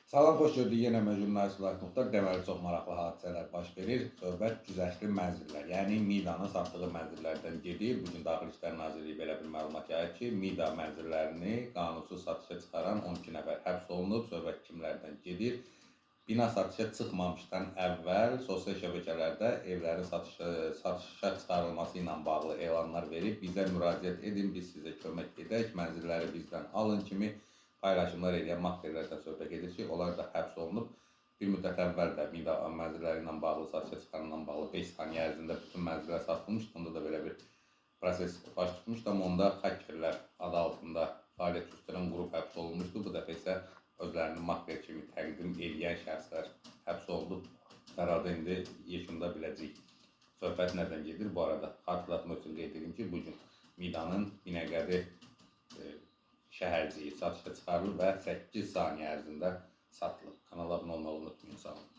Salam, xoş gördük. Yenə mən jurnalist Layiq Muxtar. Deməli, çox maraqlı hadisələr baş verir. Söhbət güzəştli mənzillər, yəni MİDA-nın satdığı mənzillərdən gedir. Bu gün Daxili İşlər Nazirliyi belə bir məlumat yayıb ki, MİDA mənzillərini qanunsuz satışa çıxaran 12 nəfər həbs olunub. Söhbət kimlərdən gedir? Bina satışa çıxmamışdan əvvəl sosial şəbəkələrdə evlərin satışa çıxarılması ilə bağlı elanlar verib, bizə müraciət edin, biz sizə kömək edək, mənzilləri bizdən alın kimi paylaşımlar edən maklerlərdən söhbət gedir ki, onlar da həbs olunub. Bir müddət əvvəl də MİDA mənzilləri ilə bağlı satışa çıxaranla bağlı 5 saniyə ərzində bütün mənzillər satılmışdı. Onda da belə bir proses baş tutmuşdu, amma onda hakkerlər adı altında fəaliyyət göstərən qrup həbs olunmuşdu. Bu dəfə isə özlərini makler kimi təqdim edən şəxslər həbs oldu. Qərarda indi yekunda biləcəyik. Söhbət nədən gedir? Bu arada xatırlatma üçün qeyd edim ki, bu gün MİDA-nın Binəqədi şəhərciyi satışa çıxarılıb və 8 saniyə ərzində satılıb. Kanala abunə olmağı unutmayın. Sağ olun.